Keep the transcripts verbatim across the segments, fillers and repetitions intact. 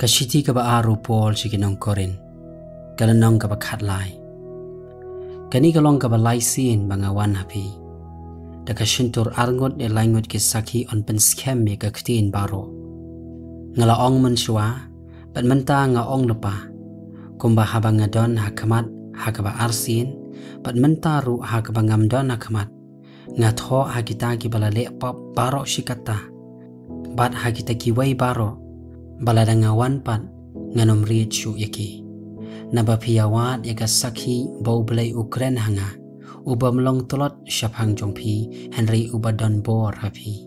Ka shithi kaba ar u Paul sha ki nong Korinth, ka lynnong kaba khatlai. Kane ka long kaba lai sien ba nga wan ha phi da ka shyntur arngut ne laingut ki sakhi yn pynskhem ïa ka ktien baroh. Nga la ong mynshuwa, bad mynta nga ong lypa, kumba haba nga don ha khmat ha kaba arsien, bad mynta ruh ha kaba ngam don ha khmat, nga thoh ha kita kiba la leh pop baroh shi katta, bad ha kita kiwei baroh ba lada nga wan pat ngan ym rieh shuh ïa ki. Naba phi ïa wad ïa ka sakhi ba U Blei u kren ha nga, u bym long tlot shaphang jong phi, hynrei uba don bor ha phi.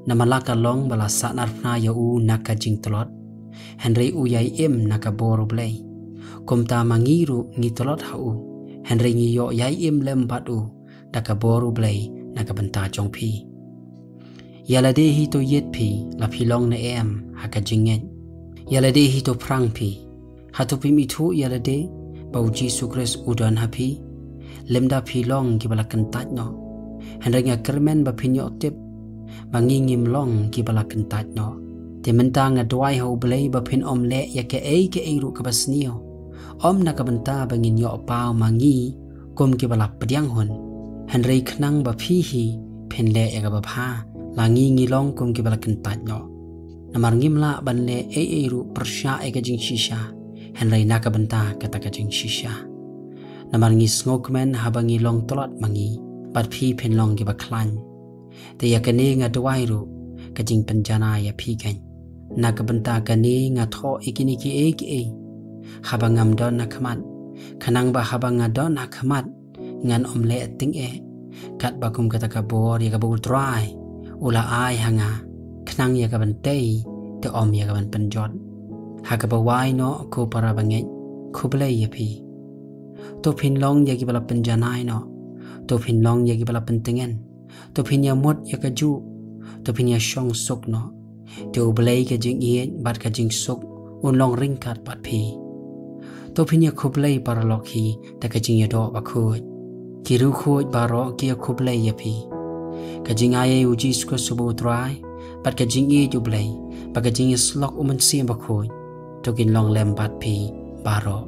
Namar la ka long ba la sahnarphna ïa u na ka jingtlot, hynrei u ïai im na ka bor U Blei. Kumta ma ngi ruh ngi tlot ha u, hynrei ngi ïoh ïai im lem bad u da ka bor U Blei na ka bynta jong phi. Ïa lade hi to ïit phi, la phi long ne em ha ka jingngeit? Ïa lade hi to phrang phi? Hato phim ithuh ïa lade ba U Jisu Khrist u don ha phi? Lymda phi long kiba la kyntait noh. Hynrei nga kyrmen ba phin ïoh tip ba ngi ngim long kiba la kyntait noh. Te mynta nga duwai ha U Blei ba phin ym leh ïa kaei kaei ruh kaba sniew, ym na ka bynta ba ngin ïoh paw ma ngi kum kiba la pdiang hun, hynrei khnang ba phi hi phin leh ïa kaba bha, la ngi ngi long kum kiba la kyntait noh. Namar ngim lah ban leh ei ei ruh pyrshah ïa ka jingshisha, hynrei na ka bynta kata ka jingshisha. Namar ngi sngewkmen haba ngi long tlot ma ngi, bad phi phin long kiba khlaiñ. Te ïa kane nga duwai ruh ka jingpynjanai ïa phi keiñ. Na ka bynta kane nga thoh ïa kine kiei kiei haba ngam don ha khmat, khnang ba haba nga don ha khmat ngan ym leh tyngeh, katba kum kata ka bor ïa kaba U Trai u la ai ha nga, khnang ïa ka ban tei, te ym ïa ka ban pynjot. Ha kaba wai noh, ko para bangeit, khublei ïa phi. To phin long ïa kiba la pynjanai noh, to phin long ïa kiba la pyntngen, to phin ïa mut ïa kajuh, to phin ïa shong suk noh. Te U Blei ka jingïeit bad ka jingsuk un long ryngkat bad phi. To phin ïa khublei paralok hi da ka jingïadoh bakhuid. Ki riewkhuid baroh ki ïa khublei ïa phi. Ka jingai ei U Jisu Khrist uba U Trai, bad ka jingïeit U Blei, bad ka jingïasyllok U Mynsiem Bakhuid, to kin long lem bad phi baroh.